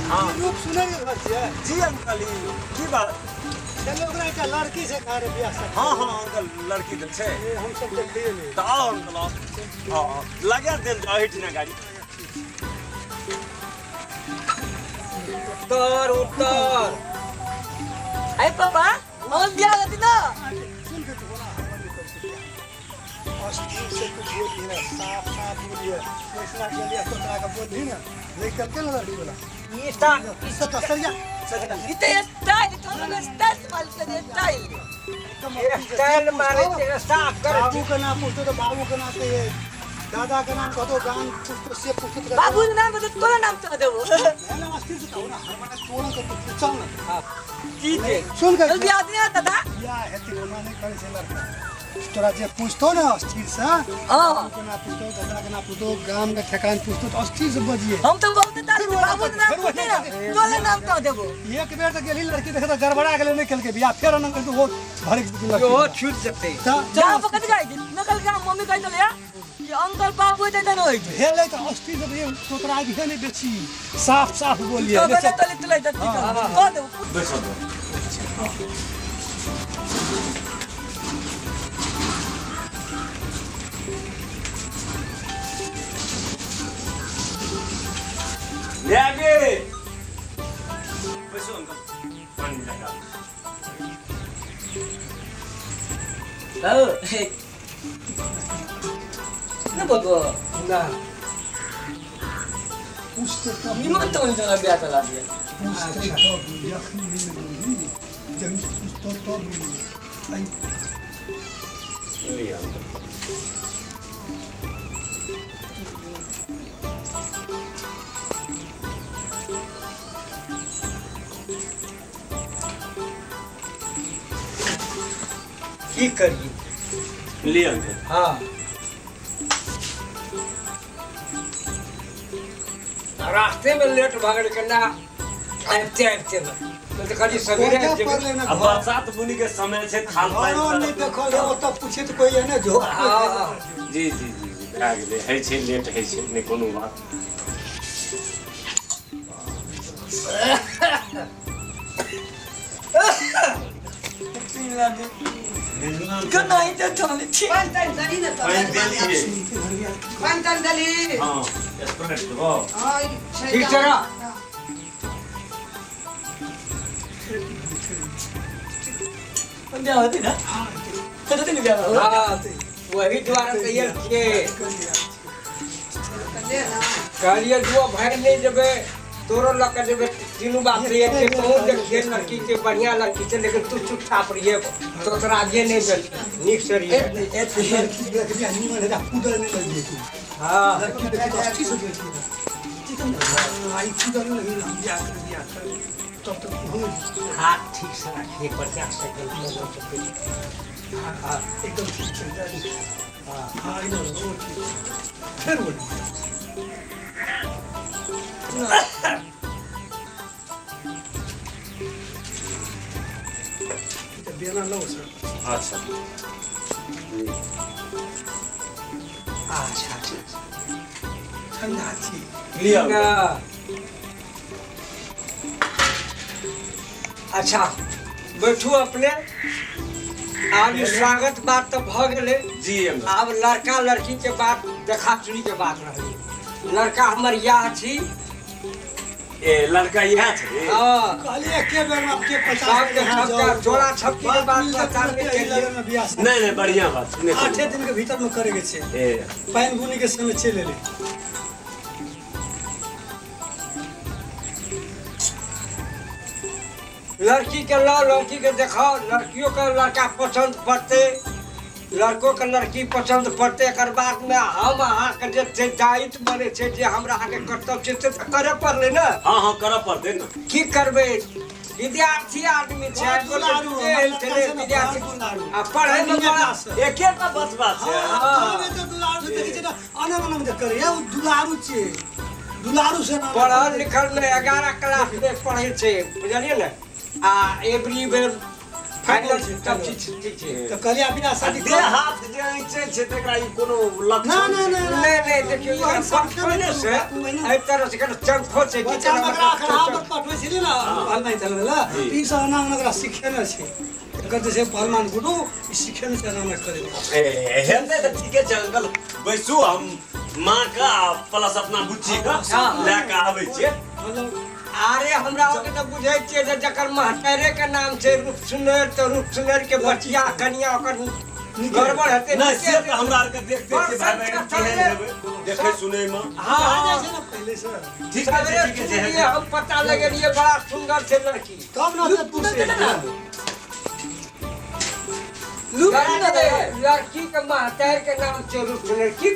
हाँ। रूप सुनै के घर छियै? जी अंकल, ई की बात? चलो, ओकरा एकटा लड़की छै घर बियाह सब। हाँ हाँ अंकल, लड़की देल छै। ए, हम सब देखिए नहीं। तऽ आउ अंकल, आउ। हाँ हाँ, लगा देल जाओ एहिठिना गाड़ी। उतर उतर। अरे पापा, हम बियाह होती ना। सुन के तो बोला, हम नहीं कर सकते। अस्थिर से कुछ बोलिए, साफ साफ बोलिए। वैसना के लिए तो तोरा के बोलही ना, लेकर के ना लड़की वाला। ई ता ई सब तो सरिया। इते स्टाइल थोड़ा स्टाइल मारते स्टाइल। स्टाइल मारे छै, साफ करे। बाबू के नाम पूछतो तो बाबू के नाम कहिए, दादा के नाम कहतो, गाम पूछतो से पूछतो तो बाबू के नाम बता, तोरा नाम तो देबो। ना ना, अस्थिर से कहू ना, हर तोरा के पूछ चल ना। की छै? सुन के चल बियाह होती ना दादा। बियाह हेतै, ओना नहि करै छै लड़का। तोरा जे पूछतो ना अस्थिर से, हाँ। बाबू के नाम पूछतो, दादा के नाम पूछतो, गाम के ठेकान पूछतो तो अस्थिर से बजिए। हम तो बहुत तारीफ, बाबू के नाम पूछते ना, तोरा नाम तो देबो। एक बेर तऽ गेली लड़की देखे तऽ गड़बड़ा गेलै, नहि केलकै बियाह, फेर एना करके वो भरे लड़की। यो छूट जेतै। तऽ गाँव पर कथी कहै छै? नकल गाँव मम्मी कहै छलै कि अंकल बाबू एतै तऽ नहि होइत। भेलै तऽ अस्थिर से बजिए, तोतरा भी नहि बेसी, साफ साफ बोलिए। तो कहने तले तले तऽ कह देबो। बैसो दो। ले आगे बैसो अंकल, पानी लगा। बाबू न बोलबो। ना। पूछते तब। निमन तो नहीं बियाह चला दिया। पूछते तब, जखनी नहि बोलही, जखनी पूछतो तब बोलिए। ऐ, लिअ अंकल। की करिए? लिअ अंकल। हाँ, रास्ते में लेट भऽ गेलै कन्या आबिते आबिते में, तो कहलियै सवेरे कोटा आबि जेबै। पड़लै ना अब घर। बरसात बुनी के समय छै, थाल घरो पानि। नहि देखल है, ओतऽ पूछे तऽ कोइ एने जो। हाँ। जी जी जी जी, भए गेलै, होइ छै, लेट होइ छै, नहि कोनो बात। केना इते चलै छी? पानि तानि दही ने तऽ। पानि देलियै। पानि तानि देली? हँ, स्प्राइट देबो। हँ, ई छै। ठीक छै ना? बियाह होती ना तो नहीं बियाह हो। हाँ, वही दुआरे तैयार छियै। ले ना। कहलियै दुओ भाय नहि जेबै, तोरो लऽ कऽ जेबै, तीनू बाप तैयार छियै। तोहूँ देखियै लड़की के, बढ़िआँ लड़की छै, लेकिन तू चुपचाप रहिए, तोतराजिए नहि भेल, नीक से रहिए। एते लड़की देखबी आ निमन हेतै, कूदल नहि लगिए तू। हाँ। लड़की देखी तऽ अस्थिर से देखिए। हाँ, ई कूदल नहि लगी, हम बियाह करब, बियाह करब, तब तक हो। हाथ ठीक से राखिए, बढ़िआँ से एकदम। हाँ हाँ, एकदम ठीक छै। हाँ हाँ, एकदम ओ ठीक छै। फेर बोली। तऽ बेना लौ सर। अच्छा। अच्छा अच्छा। ठंडा छी। लिअ। ना। अच्छा, बैठू अपने। आब ई स्वागत बात तऽ भऽ गेलै। जी अंकल। आब लड़का लड़की के बात, देखा सुनी के बात रहलै। लड़का हमर इएह छी। ए, लड़का इएह छै? हाँ। कहलियै एके बेरमे के 50। सबके सबके झोला छपकी के बात पहचान के चलिए। लगन में बियाह। नहि नहि, बढ़िआँ बात छै, नहि कोनो। 8 दिन के भीतर में करे के छै। ए। पानि बुनी के समय चलि एलै। लड़की के लाओ, लड़की के देखाओ। लड़कियों के लड़का पसंद पड़ते, लड़को के लड़की पसंद पड़ते, एकर बाद में हम अहाँके जे छै दायित्व बनै छै, जे हमरा अहाँके कर्तव्य छै, से तऽ करऽ पड़लै ने। हँ हँ, करऽ पड़तै ने। की करबै, विद्यार्थी आदमी छै। बड़ दुलारू, एहन हमर छलै लड़का छै ने, विद्यार्थी बड़ दुलारू। आ पढ़ैमे बढ़िआँ बड़ा क्लास से। एकेटा बचबा छै? हाँ, तबे तऽ दुलारू से देखै छै ने, अनंग अनंग जे करैया, ओ दुलारू छै, दुलारू से ना। पढ़ल लिखल में 11 क्लास में पढ़ै छै, बुझलियै ने? आ एवरी बेर फाइनल सब चीज ठीक छै। तऽ कहलियै बियाह शादी देह हाथ जे ऐंचै छै तकरा ई कोनो लक्षण ना ना ना नहीं नहीं, देखियो ओहन बचपने से एहि तरह से कने चंखो छै कि बच्चा मे एकरा अखन आदत पठबै छली ने हलवाई चलबै लए, ई सब एना ओना एकरा सिखेने छै। एकर जे छै पहलवान गुरु ई सिखेने छै एना ओना करै लए। हेतै तऽ ठीके छै अंकल, बैसू हम माँ के प्लस अपना बुच्ची के लए कऽ आबै छियै। मतलब अरे हमरा ओके तऽ बुझै छियै जे जकर महतरे के नाम छै रूप सुनर, तऽ रूप सुनर के बचिया कनिया ओकर गड़बड़ हेतै। नहि से तऽ हमरा आरके देखते छियै भाइ बहिन केहन हेबै देखै सुनैमे। हाँ जाइ छै ने पहिले से। ठीक छै ठीक छै, हम पता लगेलियै बड़ा सुंदर छै लड़की। तब ने दूर से लड़की के महतर के नाम छै रूप सुनर। की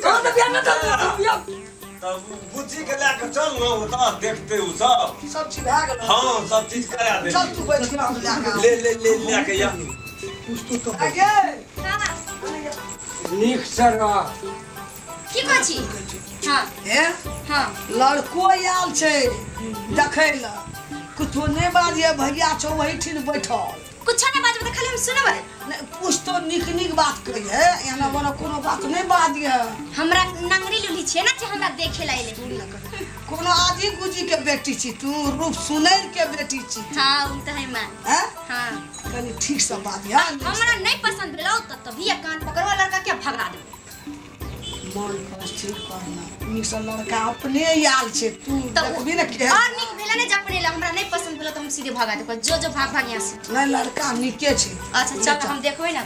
तब बुच्ची के लए कऽ चल ने ओतऽ देखते ओ सब सब चीज भए गेल। हाँ सब चीज करा दे। चल तू बैठ हम लए कऽ ले ले ले लए कऽ या पूछतू तो आगे नीक से रह। की कहै छी? हाँ हे हाँ लड़को आयल छै देखै लए, कुछो नहि बाजिए भैया छौ वहीठिन बैठल। कुछो नहि बाजबै तऽ खाली हम सुनबै। नहि पूछतो नीक नीक बात कहिए, एना ओना कोनो बात नहि बाजिए। हमरा नंगरी लुली छियै ने जे हमरा देखे ला एलै। कोनो आजी गुजी के बेटी छी तू, रूप सुनैर के बेटी छी। हाँ उ तऽ है माँ। हैं हाँ कनी ठीक से बाजिए। हमरा नहीं पसंद भेलौ तऽ तभी कान पकड़वा लड़का के भगा देबै। मन स्थिर करना नीक से, लड़का अपने आयल छै तू देखबी ने के और नीक भेलै ने अपने ला, हमरा नहीं पसंद भेलै तऽ हम सीधे भगा देबै। जो जो भाग भाग यहाँ से। नहीं लड़का नीके छै। अच्छा चल हम देखबै ना।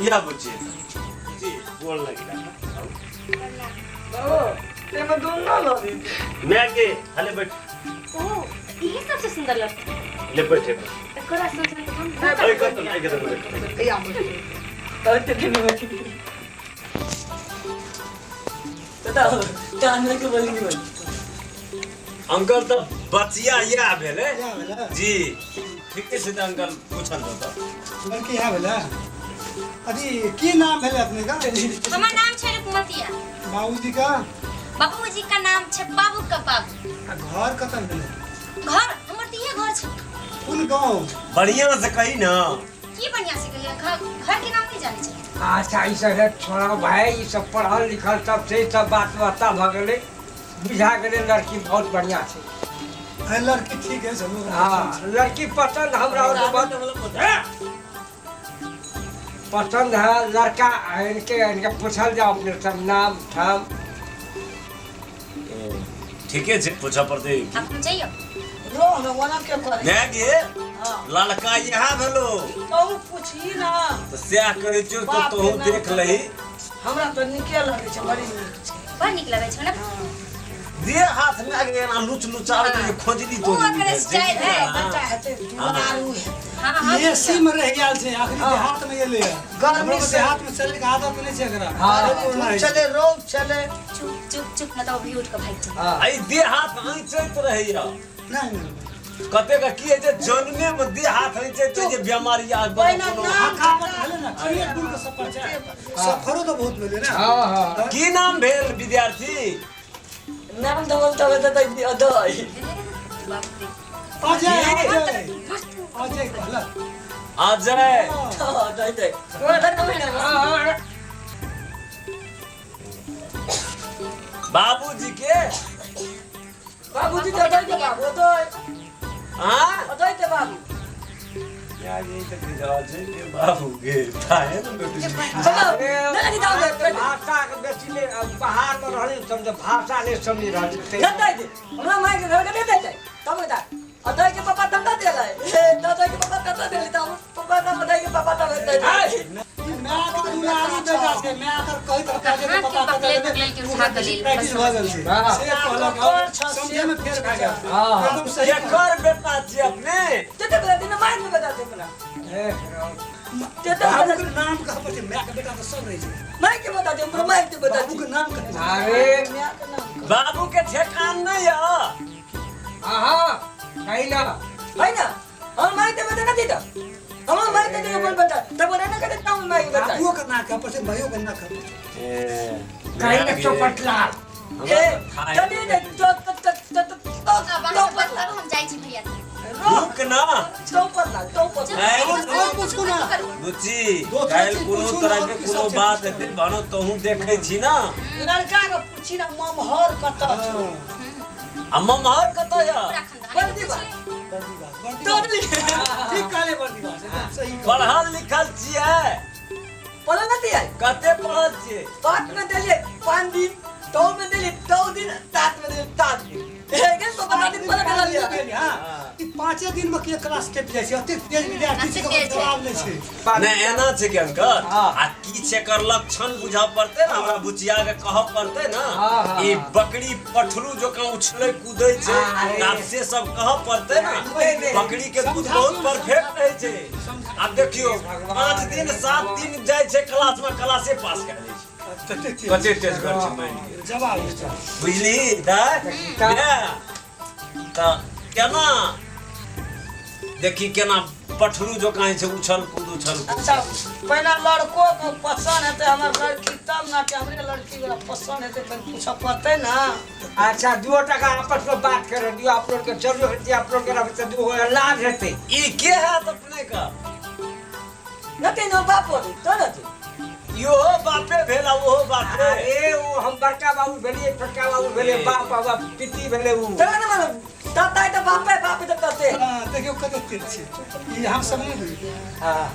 या बुच्ची जी गोल लगी ओ एमे दोनो लड़ी मैं के हले बैठ। ओ यही सबसे सुंदर लड़का ले बैठे एकरा सोचना तो हम ए कत ए कत या अंकल तो बचिया या भेलै जी। ठीके छै तऽ अंकल पूछल तऽ लड़की इएह भेलै। अथी की नाम भेलै अपने का? हमर नाम छै रुकमतिया। बाबूजी का? बाबूजी का नाम छै बाबू का बाबू। आ घर कतऽ भेलै? घर हमर तऽ इहे घर छै। कोन गाँव? बढ़िया से कही ना। की बढ़िया से कहिए, घर घर के नाम नहीं जाने छै। अच्छा ई सब छोड़ा भाई, ई सब पढ़ल लिखल सब छै, सब बात वार्ता भऽ गेलै, बुझा गेलै लड़की बहुत बढ़िया छै। लड़की ठीक है सब। हाँ लड़की पसंद हमरा पसंद है। लड़का इनके इनके पूछल जाओ अपने सब नाम ठाम। ठीके छै पूछऽ पड़तै। आप जाइयो रो न ओना के करे नै गे। लड़का यहाँ भेलो तू पूछी ना तऽ सएह कहै छियौ तऽ तोहू देख लही। हमरा तऽ नीके लगै छै, बड़ी नीक छै। बड़ नीक लगै छै ने। जे हाथ में आगे एना लुच लुचाबै जे खोजली ओ तोजली ओकर स्टाइल है। बच्चा हेतै दुलारू हेतै। हां हां एसी में रह गेल छै, आखिरी देहात में गेलै। गर्मी से देहात में चले के आदत नहीं छै एकरा। हां चले रौद चले। चुप चुप चुप न तऽ अभी उठ के भागि जा। आई देह हाथ ऐंचैत रहैया। नहीं नहीं कते का की है जे जन्मे में देह हाथ ऐंचैत जे बीमारी आ भेलै ना, चिड़िया दूर के सफर छै, सफरो तऽ बहुत भेलै ना। हां हां की नाम भेल विद्यार्थी? नाम धमल तब त अदय। अजय अजय अजय कहलक अजय अदय दे बाबूजी के बाबूजी अदय के बाबू अदय। हां अदय के बाबू यार ये तो अजय के बाबू के थाहे न बेटी। भाषा के बेसी ने बाहर में रहले समझ भाषा नहीं समझ रहल छै। नहीं दे हमरा माय के घर के नहीं दे तब बता अदय के पापा तब ना देले अदय के पापा तब देले तब पापा तब अदय के पापा तब दे। मैं के दुलारू बेटा छै, मैं अगर कहैत रहता जे पापा कह दे के उठा के लेल प्रैक्टिस भऽ गेल छै। से कहलक समझे में फेर भए गेल। हां सही केकर बेटा छी अपने? ते ते बता दिन माय में बता दे अपना। ए ते ते बाबू के नाम कह पर छै, my के बेटा तऽ सब रहै छै। My के बता दे हमरा, my के बता बाबू के नाम कह। अरे my के नाम बाबू के ठेकान नहीं है। हां हां कही ना है ना। हम my के बता ना दी त हम my के अपन बता तब ना करे तब my के बता। बाबूओ के नाम कह पर छै, भाइयो के नाम कह पर छै। ए कही ना चौपटलाल। ए चली दे तो तो तो तो हम जाइ छी भैया। रुक ना चौपर ला चौपर नहीं पूछू ना बुच्ची काल्हि कोनो तरह के कोनो बात हेतै भानो तोहूँ देखै छी ना लड़का के पूछी ना ममहर कतऽ छौ आ ममहर कतऽ यऽ बर्दीवास ठीक कहले बर्दीवास एकदम सही पढ़ल लिखल छियै पढ़ल नहीं दिया कते पढ़ल छियै पाँच में देलिए 5 दिन 2 में देलिए 2 दिन 7 में देलिए 7 दिन गेल तो 15 दिन पढ़ल लिया हां ई 5 दिन में के क्लास टेप जाइ छै अतेक तेज विद्यार्थी छै ओकर जवाब नहि छै नहि एना छै कि अंकल आ की छै एकर लक्षण बुझऽ पड़तै ने हमरा बुचिया के कहऽ पड़तै ने ई बकरी पठरू जकाँ उछलै कूदै छै आब से सब कहऽ पड़तै ने बकरी के दूध बहुत परफेक्ट रहै छै आब देखियौ 5 दिन 7 दिन जाइ छै क्लास में क्लासे पास कए लै छै कते तेजगर छै मानि लिअ जवाब बुझली दाइ तऽ केना देखी केना पठरू जकाँ छै उछल कूद उछल कूद। अच्छा पहिने लड़को के पसंद हेतै हमर लड़की तब ना कि हमरे लड़की वाला पसंद हेतै तब पूछऽ पड़तै ना। अच्छा 2 टका आपस में बात कर दियो आप लोग के चलो हेतै आप लोग के रहबै तऽ 2 लाभ हेतै। ई के हैत अपने के नते न बाप होते तो नते इहो बापे भेल आ ओहो बापे। अरे ओ हम बड़का बाबू भेलियै छोटका बाबू भेलै बाप बाबा पिती भेलै उ तो न मालूम ताता तो बापे बाप तो ताते। हां देखियो कते तेज छै ई हम सब नहीं बुझलियै। हां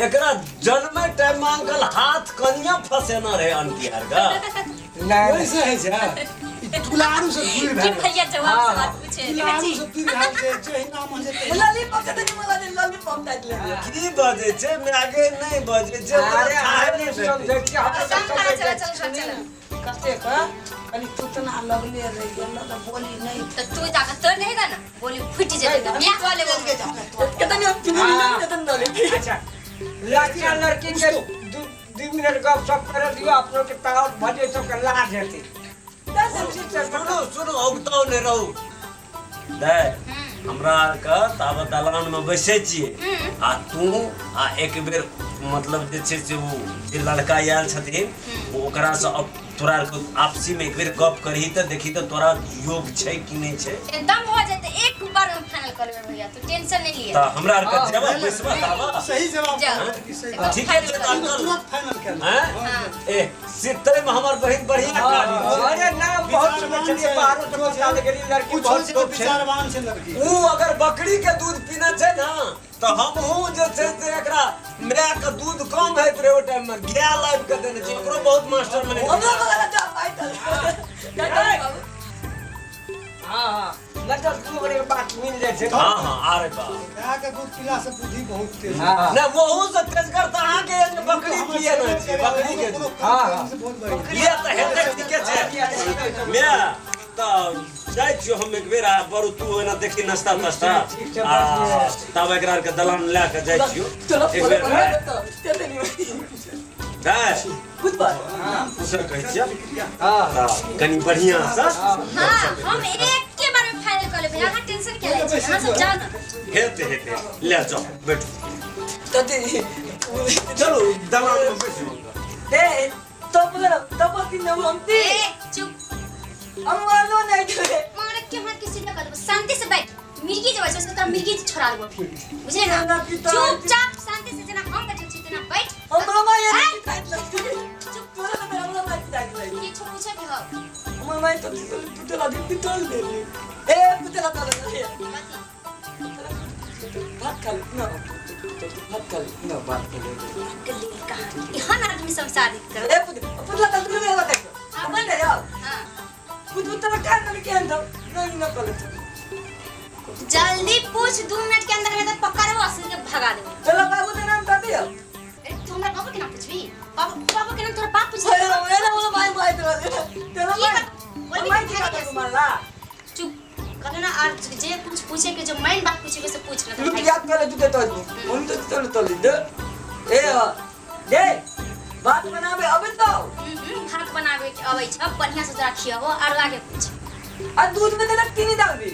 एकरा जन्मे टाइम में अंकल हाथ कनिया फसेना रहे अंतियार का नहीं वैसे है छै ई दुलारू से दूर की भए भैया जवाब सवाल पूछे दुलारू से दूर भए छै जहिना मन जेतै लॉलीपॉप ते नहीं मला लॉलीपॉप टाइप ले की बजै छै मागे नहीं बजै छै अरे अरे समझै छी हम चल चल चल चल कते का कनी तुतना लगले रहि गेल ना तऽ बोली नहीं तो तू जाकर तोड़ देगा ना बोली फूट जेतै बियाह वाले बोल कितने हम चुनी नहीं तन डले। अच्छा लड़का लड़की के 2 मिनट गप सप कर दियो आप लोग के ताव भजे सब के लाज हेतै। सुनू सुनू औगताओ नहीं रहू दे हमरा आरके ताबत दलान में बैसै छियै आ तू आ एक बेर मतलब जे छै से ओ जे लड़का आयल छथिन ओकरा से तोरा आरके आपसी में एक बेर गप करही तऽ देखी तऽ तोरा योग छै कि नहीं छै एकदम हो जेतै एक बार में फाइनल कर लेबै भैया तू टेंशन नहीं लिए तऽ हमरा आरके जेबा बैसबा ताबा सही जवाब ठीक है छै तऽ अंकल तुरंत फाइनल कर हैं ए सितै में हमर बहिन बढ़िया काज अरे ना बहुत समझलिए बाहरो से पता लग गेली लड़की बहुत कुछो विचारवान छै लड़की ऊ अगर बकरी के दूध पीना छै ना तो हमहूँ जे छै से एकरा my के दूध कम होइत रहे ओहि टाइम में गाय लाबि के देने छै ओकरो बहुत मास्टर मने हमरा बगल जा भाई तल हां हां मतलब दू गोरे के बात मिल जाइ छै। हां हां अरे बा गाय के दूध पीला से बुद्धि बहुत तेज हां ना वहू से तेजगर तऽ अहाँके बकरी पिए ना छै बकरी के दूध हां हां बहुत बढ़िया ये तऽ हेतै ठीके छै my तऽ जाइ छियौ हम एक बेर आ बरू तू एना देखी नाश्ता तास्ता आ तब एकरा आरके दलान लए के जाइ छियौ चलो एक बेर चलते नहीं दाइ कुछ बात कुशल कहै छियौ हां कनी बढ़िया से हां हम एक के बार में फाइनल कर लेबै अहाँ टेंशन के लै छी अहाँ सब जाओ ना हेते हेते ले जाओ बैठो तते चलो दलान में बैठो दे तब तब तीन हम ती ए चुप हम मानो नहीं थे मारे के हाथ के सीधा कर देबो शांति से बैठ मिर्गी जब छै तोरा मिर्गी छोड़ा देबो फिर बुझले ना चुपचाप शांति से जेना हम बैठल छी तेना बैठ हम मामा ये काट लग चुप तोरा तो हमरा माई काट लग की छो पूछे के हो हमर माई तो पुतला दिन पितल देली ए पुतला तल दे भात खा ना भात खा ना भात खा ले गली कहां एहन आदमी सब शादी कर ए पुतला तल दे बता अपन दे जाओ हां पुतला का न के अंदर नहीं ना कल जल्दी पूछ 2 मिनट के अंदर में तो पकड़बो असल के भगा देबो। चलो बाबू के नाम कर दियो। अरे तू हमरा बाबू के नाम पूछबी? बाबू बाबू के नाम तोरा बाप पूछ। अरे बोलो भाई भाई तेरा तेरा भाई भाई की बात मारला। चुप कहना ना आज जे कुछ पूछे के जो मेन बात पूछे के से पूछ ना। लुक याद कर ले तू तो हम तो चल तो दे ए दे बात बनाबे अबे तो भात बनाबे के अबै छ बढ़िया से तोरा खियाबो और आगे पूछ। आ दूध में तेरा चीनी डाल दी।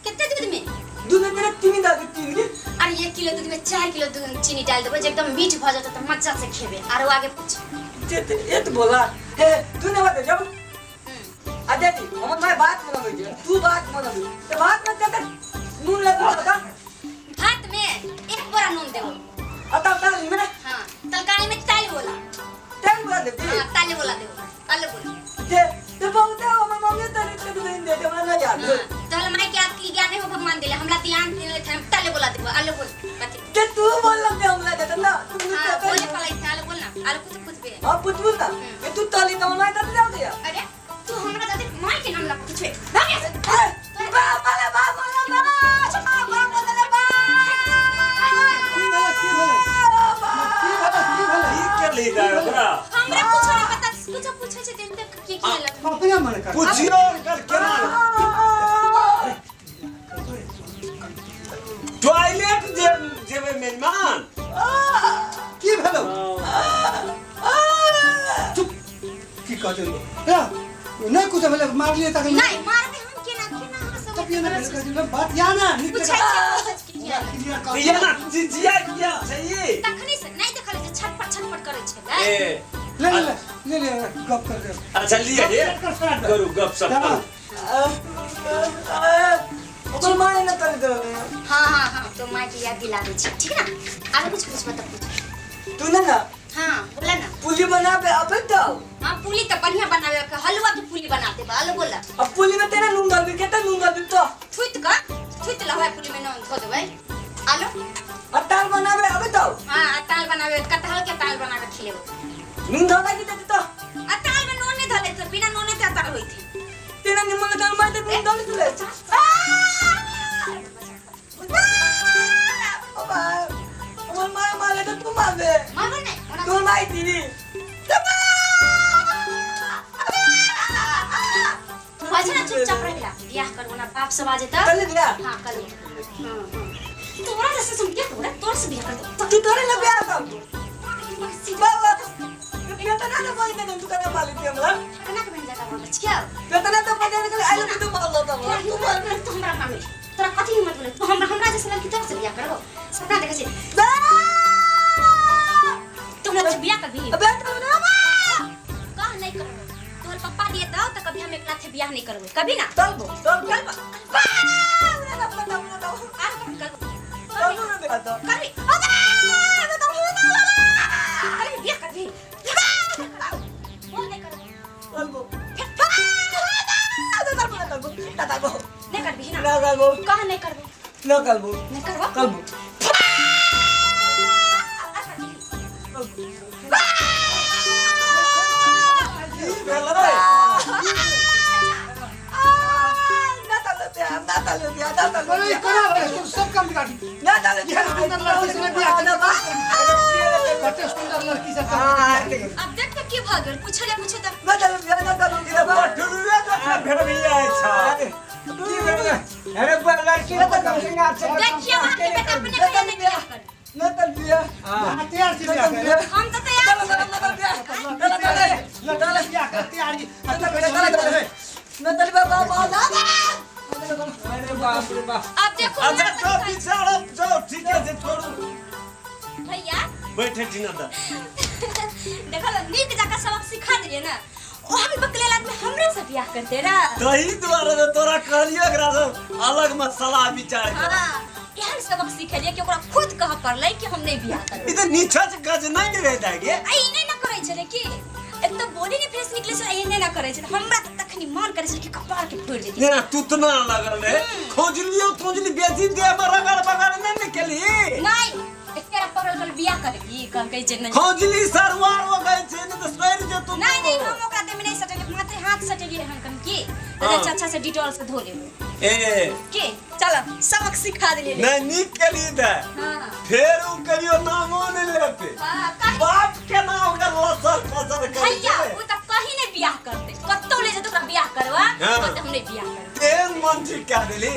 कितने दूध में? दूध में तेरा चीनी डाल दी चीनी। अरे 1 किलो दूध में 4 किलो दूध चीनी डाल देबो जे एकदम मीठ भ जतौ त मजा से खेबे। और आगे पूछ। ये तो बोला हे तू ने बात जब आ अजय जी हमर माय बात मनबै छै, तू बात मनबै त भात में कते नून लगू त? भात में एक बोरा नून देबो। आ तब दाल में? हाँ, तरकारी में ताल बोला। तेल बोला देबी? हाँ, ताल बोला देबो, ताल बोला। ते ते बहुत है, हमर मम्मी त नहीं ते दिन दे दे, हमरा नहीं याद। हाँ, तोहर माय के आपकी ज्ञान हो भगवान देले, हमरा ध्यान देले थे, हम ताले बोला देबो। आलू बोल कथी? ते तू बोल लग हमरा दे ना तू। हाँ, बोले पलाई थे। आलू बोल ना, आलू कुछ कुछ भी। हां, पूछबू ना ए तू तली त माय त जाऊ दिया। अरे तू हमरा जाते माय के नाम ला पूछबे? भाग यहाँ से। बा बा बा बा बा बा बा बा। की भेलै? की भेलै? की भेलै? की भेलै? की केलही दाइ ओकरा? हमरा कुछ नहीं पता, कुछ पूछे छै दिन तक के की लग। अपने मन कर। पुछियो ओकर केना टॉयलेट जे जेबै मेजमान। की भेलौ? चुप, की कहते रे? नहीं कुछ भेलै, मारलिए तखन। नहीं मारबे हम केना केना हम सब। तब ये ना भेलै, कहै बात या ना नीक। पूछै छै, पूछै छै की किया? क्लियर कर। ये ना जिजिया किया छै ई? तखनी से नहीं देखल छै, छटपट छटपट करै छै। ए ले ले ले ले ले, गप कर दे। अच्छा लिए हे, करू गप सप करू। ओकर माय ने तली दे। हाँ हाँ हाँ, तो माय के याद दिला दै छी, ठीक ना? आरो कुछ पूछबा त पूछ। तू ना ना। हाँ, बोला ना। पुली बनाबे अबे तो? हाँ, पुली त बढ़िया बनावे के, हलवा के पुली बना देबा। आलू बोला। अब पुली में तेरा नून डालबी? केते नून डालबी तो? थुइत का थुइत लहवा पुली में नून धो देबै। आलू। अब ताल बनाबे अबे तो? हाँ, ताल बनावे, कटहल के ताल बना के खिलेबो। नून धोला की देती तो? आ ताल में नून नहीं धले त बिना नूने ते ताल होई थी। तेरा निमन दाल मार दे, नून डाल तुले। हमर माय मारे तो तू मारबे? मारबो नहीं ओना। तोर माय दीदी। कहै छै ना चुपचाप रहिला, बियाह करबो ना, बाप सब आ जेता। कर ले बियाह। हाँ, कर ले। हाँ हाँ, तोरा जैसे सुन के तोरा तोर से बियाह कर दे। तू तोरे ना बियाह कर बाबा, बेतना ना बोल दे तू, कना माली थी हमरा। केना के बन जाता हमरा बचिया? बेतना तो बजे निकल आइल, तू मार लो तो तोरा तू मार। हिम्मत, तू हमरा मामे, तोरा कथी हिम्मत बोले तू हमरा हमरा जैसे लड़की तोरा से बियाह करबो? सपना देखै छी तू हमरा से बियाह करबी? अबे तो ना। कह नहीं करबो। तोहर पप्पा दिए तो कभी हम एकला थे बियाह नहीं करबो, कभी ना। चल बो, चल चल। आर कभी करबो? चल ना बियाह तो। करबी? करबी बियाह? करबी? बोल, नहीं करबो? चल बो, नहीं करबी ना? ना करबो। कह, नहीं करबो? ना करबो। नहीं करबो? करबो। आर करबी? की भेलै? अरे कोना भेलै? तू सब काम बिगाड़ी। ना। सुंदर लड़की से बियाह कर, कते सुंदर लड़की से। अब देख के की भऽ गेल? पूछले पूछे त। ई तऽ पठरुए जकाँ भेड़िया छै। की भेलै? अरे बा, लड़की के कम सिंगार छै। देखिए अहाँ के बेटा अपने कहिया नहीं बियाह कर। अहाँ तैयार छी बियाह करे? हम तऽ तैयार छी। लड़की बियाह करे तैयारी आ तू कहै छी नहि करबै। अरे बाप रे बाप! अब देखो। अच्छा जो बिचारो जो, ठीक है छै, छोड़ू। भैया। बैठे छी ना तऽ। देखल, नीक जकाँ सबक सिखा देलियै ने। ओहन बकलेल आदमी हमरे से बियाह करते ना? तही दुआरे तऽ तोरा कहलियो एकरा से अलग में सलाह विचार कर। हाँ, एहन सबक सिखेलियै कि ओकरा खुद कहऽ पड़लै कि हम नहीं बियाह करबै। ई तऽ नीछच गज नहि रहि जाइ गे। आ ई नहि ना करै छलै कि एक तऽ बोली नहि फ्रेश निकलै छलै, ई नहि ना करै छलै। हमरा तऽ तखनी मन करै छलै कि कपार के फोड़ि देती। जेना तुतना लगल रहे, खोजलियो खोजली, बेसी देह में रगड़ बगड़ नहि ने केली? नहीं, एके पकड़ल कल बियाह करबी, कहलकै जे नहीं। खोजली सरवार हो गई छै, नहि तऽ सड़ि जेतौ। नहीं नहीं, हम ओकरा देह में नहीं सटेलियै, मात्र हाथ सटेलियै हन कन की तऽ हाँ। अच्छा अच्छा से डिटॉल से धो लेबै। ए के चल, सबक सिखा देलियै। नहि, नीक केली तऽ। हाँ। फेर उ कहियो नामो नहि लेते। हाँ, कहीं बाप के नाम ओकर लसर फसर करै भैया छै। ओ तऽ कहीं नहीं बियाह करते, कतौ ले जेतौ ओकरा बियाह करवा। हाँ। कहते हम नहीं बियाह करबै। तेहन मन ठीक कए देली।